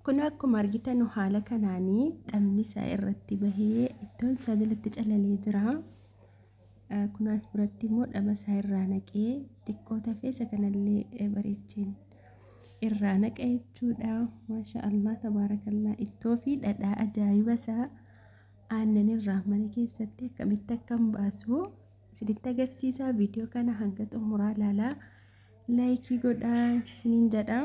Kun akkuma argitan haala kanaanii dhamni isaa irratti bahee ittoon isaa jalatti calalee jira. Kun as biratti immoo dhama isaa irraa naqee xiqqoo tafee isa kanallee bareecheen irraa naqa jechuudha. Maasha Allah tabaarakallaa, ittoo fi dhadhaa ajaa'iba isaa aannan irraa mana keessatti akkamitti akkam baasu isinitti agarsiisaa. Viidiyoo kana hanga xumuraa ilaalaa, laayikii godhaa isiniin jedha.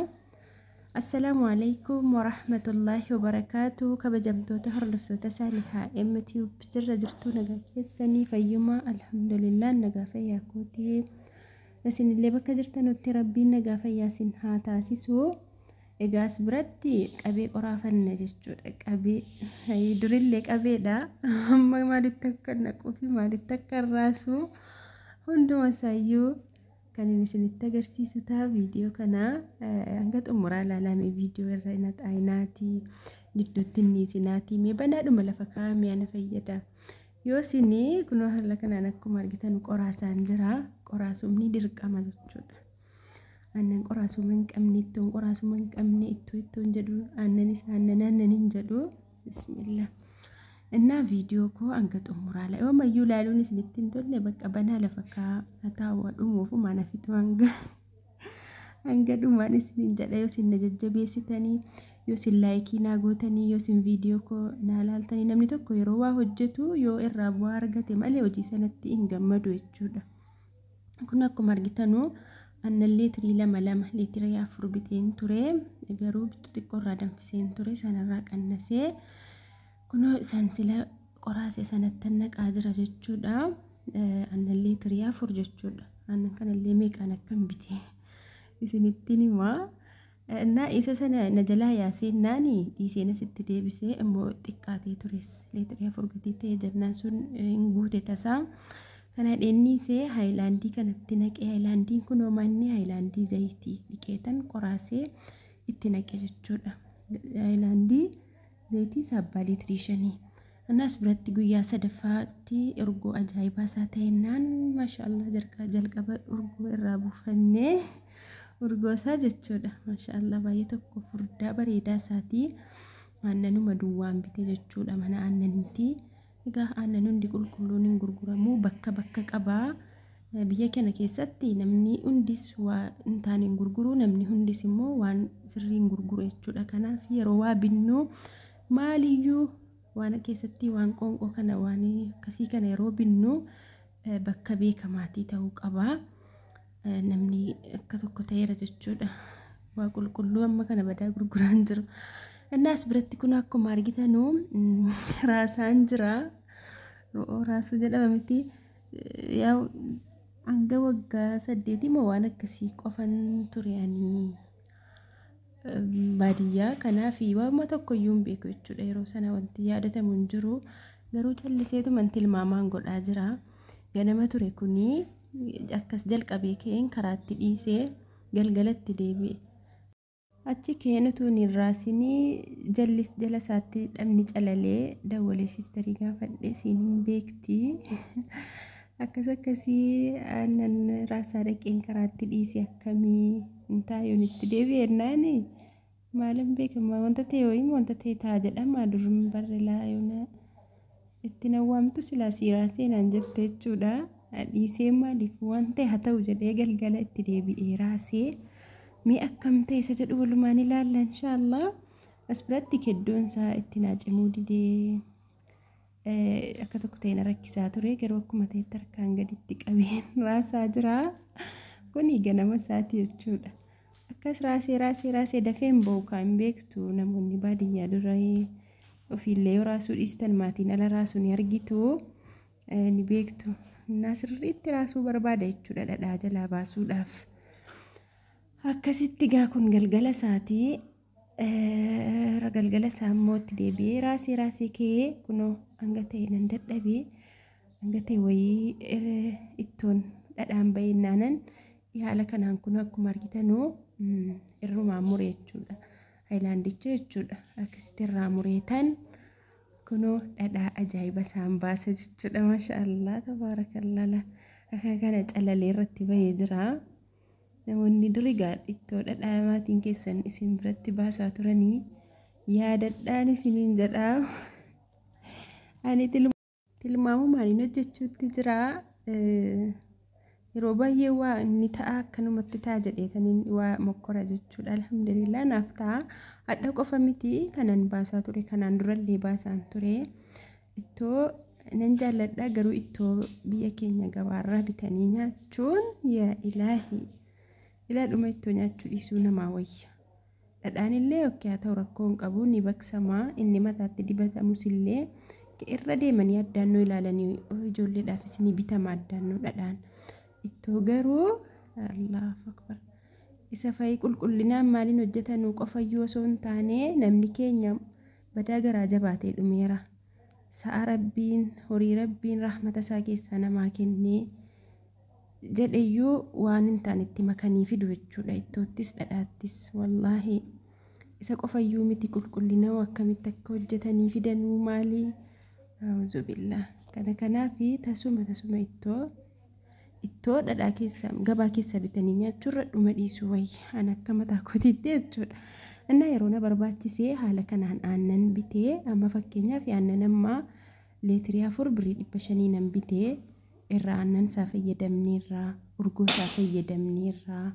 Assalaamu alaikum warahmatullaahi wabarakaatu. Kabajamtoota hordoftoota Saalihaa MTube, jirra jirtuu? Nagaa keessanii? Fayyumaa? Alhamdulillah, nagaa fayyaa kootii. Isinillee bakka jirtanutti Rabbiin nagaa fayyaa isin haa taasisu. Egaa as biratti qabee qoraafanna jechuudha. Qabee durillee qabeedha. Amma maalitti akka naquu fi maalitti akka raasu hunduma isaayyuu kan inni isinitti agarsiisu ta'a. Viidiyoo kana hanga xumuraa ilaalame. Viidiyoo irra naxaayinaati, jidduutti inni isinaati mee banaadhuma lafa kaa'ame ana fayyada. Yoo isinii kunoo haala kanaan akkuma argitan qoraasaan jira. Qoraasumni dirqama jechuudha. Aannan qoraasuma hin qabne, ittoon qoraasuma hin qabne ittoo ittoon jedhu, aannanis aannan aannan hin jedhu. Bismillah. Innaa viidiyoo koo hanga xumuraa yoomayyuu ilaaluun isinitti hin tolle, bakka banaa lafa kaa taa'u dhumuuf mana fitu hanga dhumaan isiniin jedha. Yoo isin na jajjabeessitanii, yoo isin laayikii naa gootanii, yoo isin viidiyoo koo naa laaltanii, namni tokko yeroo waa hojjetu yoo irraa bu'aa argate malee hojii sanatti hin gammadu jechuudha. Kun akkuma argitanuu aannan leetirii 2 2, leetirii 4 biteen ture, garuu bittu xiqqoo irraa danfiseen ture, sanarraa qannasee kunoo isaan sila qoraase sanatti naqaa jira jechuudha. Aannan leetirii 4 jechuudha. Aannan kanallee meeqaan akkam bitee isinittiin himaa. Innaa isa sana na jalaa yaasee dhiiseen asitti deebisee immoo xiqqaatee tures, leetirii 4 gatii ta'e jennaan sun hin guute tasaa. Kana dhenniisee haayilaandii kanatti naqee. Haayilaandiin kunoo manni haayilaandii zayitii dhiqeetan qoraasee itti naqe jechuudha. Haayilaandii zayitii saabbaa leetirii 5. Innaas biratti guyyaa sadaffaatti urgoo ajaa'ibaa isaa ta'ennaan, maashaallah, jalqaba urgoo irraa buufannee urgoo isaa jechuudha. Maashaallah, baay'ee tokko furdaa bareedaa isaatii. Aannanuma duwwaan bite jechuudha mana aannaniiti. Egaa aannan hundi qulqulluun hin gurguramu, bakka bakka qabaa. Biyya kana keessatti namni hundis waa hin taane hin gurguru, namni hundis immoo waan sirrii hin gurguru jechuudha. Kanaaf yeroo waa binnu maaliyyuu waan keessatti waan qoonqoo kana, waan akkasii kana yeroo binnu bakka beekamaatii ta'uu qaba. Namni akka tokko ta'eera jechuudha. Waa qulqulluu amma kana badaa gurguraan jiru. Innaas biratti kun akkuma argitanu raasaan jira. Ro'oo raasuu jedhama miti. Yaa hanga waggaa 8 moo waan akkasii qofan ture ani baadiyyaa, kanaaf waanuma tokko iyyuu hin beeku jechuudha. Yeroo sana wanti yaadatamu hin jiru. Garuu calliseetuman tilmaamaan godhaa jira. Ganama ture kuni, akkas jalqabee ka'een karaatti dhiisee galgalatti deebi'e. Achi ka'een utuu hin raasinii jallis jala isaatti dhabni calalee dawwalee siistarii gaafadhe, siin hin beekti. Akkas akkasii aannan raasaa dhaqeen karaatti dhiise, akkamii hin taayoon itti deebi'e maalan beekama, wanta ta'e wayii wanta ta'e ta'a jedhama, dur barre laayoona itti nawwaamtu silaa siiraa seenaan jette jechuudha. Dhiisee maaliif waan ta'e haa ta'u jedhee galgala itti deebi'ee raasee, mee akkam ta'e isa jedhu walumaan ilaalla inshaallah. As biratti keddoon isaa itti naa cimuu didee akka tokko ta'e na rakkisaa ture, garuu akkuma ta'etti harkaan gaditti qabeen raasaa jira. Kuni ganama isaati jechuudha. Akkas raasee raasee raasee dafee hin ba'u kan beektu namoonni baadiyyaa dura ofiillee yoo raasuu dhiistan maatiin ala raasuu ni argitu, ni beektu. Innaa sirriitti raasuu barbaada jechuudha dhadhaa jalaa baasuudhaaf. Akkasitti gaa kun galgala isaatii, galgala isaa immoo itti deebi'ee raasee raasee ka'ee kunoo hanga ta'e nan dadhabee, hanga ta'e wayii ittoon dhadhaan ba'innaanan haala kanaan kun akkuma argitanuu irrumaan mure jechuudha. Haayilaandicha jechuudha. Akkasitti irraa mureetan kunoo dhadhaa ajaa'iba isaan baasa jechuudha. Maasha Allah tabaarakallaa, akka kana calalee irratti bahee jira. Namoonni duri gaa ittoo dhadhaa maatiin keessan isin biratti baasaa turanii Yaadadhaan isiniin jedha. Ani tilmaamumaan hojjechuutti jira. Yeroo baay'ee waa inni ta'a akkanumatti ta'a jedheetaniin waa mokkora jechuudha. Alhamdulillah naaf ta'a. Hadha qofa miti kanan baasaa ture, kanaan durallee baasaan ture. Ittoo nan jaalladha, garuu ittoo biyya keenya gabaarraa bitanii nyaachuun yaa ilaahi. Ilaadhuma ittoo nyaachuu dhiisuu namaa wayya. Dhadhaan illee okkee haa ta'u rakkoo hin qabu, ni baqsamaa, inni mataatti dibatamus illee irra deemanii addaannoo ilaalanii ijoolleedhaafis ni bitama addaannoo dhadhaan. Ittoo garuu Allahu akbar. Isa fa'i qulqullinaan maaliin hojjetanuu qofayyuu osoo hin taane namni keenya badaa garaa jabaatee dhumeera. Sa'a rabbiin horii rabbiin rahmata isaa keessaa namaa kennee jedheyyuu waan hin taane itti makanii fidu jechuudha. Ittoottis dhadhaattis wallaahi isa qofayyuu miti qulqullina akkamitti akka hojjetanii fidanuu maalii auzubillah. Kana kanaafi tasuma ittoo dhadhaa keessa gabaa keessa bitanii nyaachuurra dhuma dhiisuu wayya. Ani akka mataa kootiitti jechuudha. Innaa yeroo na barbaachisee haala kanaan aannan bitee, amma fakkeenyaaf aannan ammaa leetirii 4 birrii 500 nan bitee, irraa aannan isaa fayyadamneerraa, urgoo isaa fayyadamneerraa,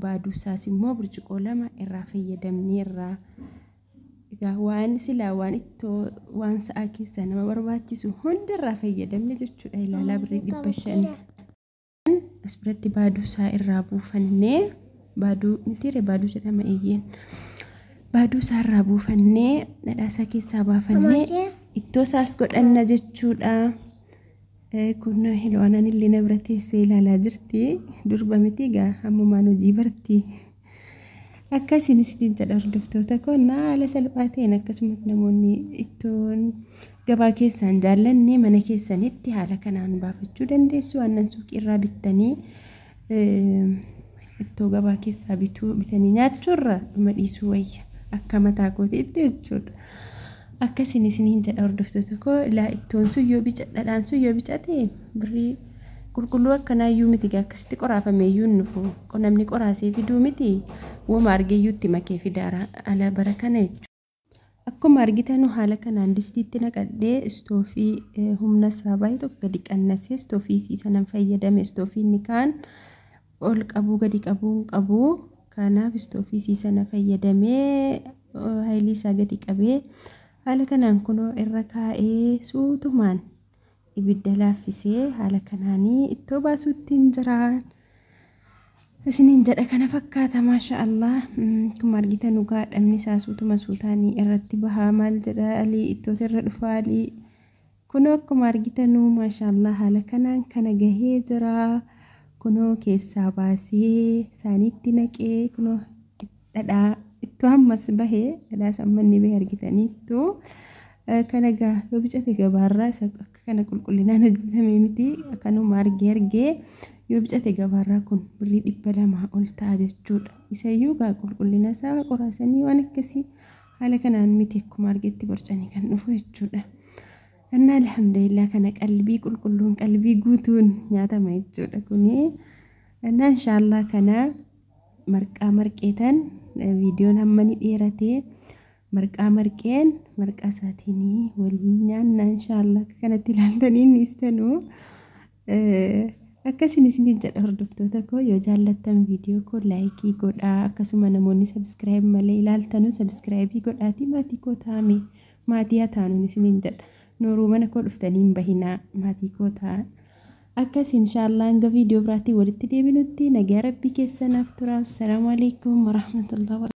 baaduu isaas immoo burcuqoo 2 irraa fayyadamneerraa. Egaa waan silaa waan ittoo waan sa'aa keessaa nama barbaachisu hundarraa fayyadamne jechuudha. Ilaalaa birrii 500. As biratti baaduu isaa irraa buufannee, baaduu mitiire baaduu jedhama eeyyeen. Baaduu isaa irraa buufannee dhadhaa isaa keessaa baafannee ittoo isaas godhanna jechuudha. Kun Hilwaanaan illee na bira teessee ilaalaa jirti. Durba miti egaa ammumaan hojii barti. Akkasiin isiniin jedha hordoftoota koo, haala salphaa ta'een akkasumas namoonni ittoon gabaa keessaan jaallanne mana keessanitti haala kanaan baafachuu dandeessu. Aannan suuqii irraa bittanii ittoo gabaa keessaa bitanii nyaachuurra dhuma dhiisuu wayya akka mataa kootiitti jechuudha. Akkasiin isiniin jedha hordoftoota koo, ilaa ittoon sun yoo bica dhadhaan sun yoo bicate birrii qulqulluu akkanaayyuu miti akkasitti qoraafameeyyuu hin dhufu. Namni qoraasee fiduu miti wama argeeyyuu itti makee fidaara ala bara kana jechuudha. Akkuma argitanu haala kanaan distiitti naqadhee istoofii humna isaa baay'ee tokko gadi qannasee istoofii isii sanan fayyadame. Istoofii inni kaan ol qabuu gadi qabuu hin qabu. Kanaaf istoofii isii sana fayyadamee haayilii isaa gadi qabee haala kanaan kunoo irra kaa'ee suutumaan ibidda laaffisee haala kanaanii ittoo baasuutti hin jiraan. Isiniin jedha kana fakkaata maasha Allah. Akkuma argitan dhugaa dhabni isaa suutuma suutaanii irratti bahaa maal jedha alii ittoota irra dhufaa alii. Kunoo akkuma argitanuu maasha Allah haala kanaan kana gahee jira. Kunoo keessaa baasee saaniitti naqee kunoo dhadhaa ittoo ammas bahee dhadhaa sammanni bahee argitaniittu. Kana gaa yoo bicate gabaarraa isa akka kana qulqullinaan hojjetame miti akkanuma argee yoo bicate gabaarraa kun birrii 200 ol ta'a jechuudha. Isayyuu gaa qulqullina isaa qoraasanii waan akkasii haala kanaan miti akkuma argetti borcanii kan dhufu jechuudha. Innaa alhamdulillah kana qalbii qulqulluun qalbii guutuun nyaatama jechuudha kuni. Innaa inshaallah kana marqaa marqeetan viidiyoon hamma ni dheeratee marqaa marqeen marqaa isaatiin waliin nyaanna inshaallah akka kanatti ilaaltanii inni istanuu. Akkasiin isiniin jedha hordoftoota koo, yoo jaallattan viidiyoo koo laayikii godhaa, akkasuma namoonni subscribe malee ilaaltanuu sabskraayibii godhaatii maatii koo taa'ame maatii haa taanuun isiniin jedha. Nooruu mana koo dhuftanii hin bahinaa maatii koo ta'a. Akkas inshaallah hanga viidiyoo biraatiin walitti deebinutti nagaa rabbii keessanaaf tura. Assalaamu alaikum warahmatullahi.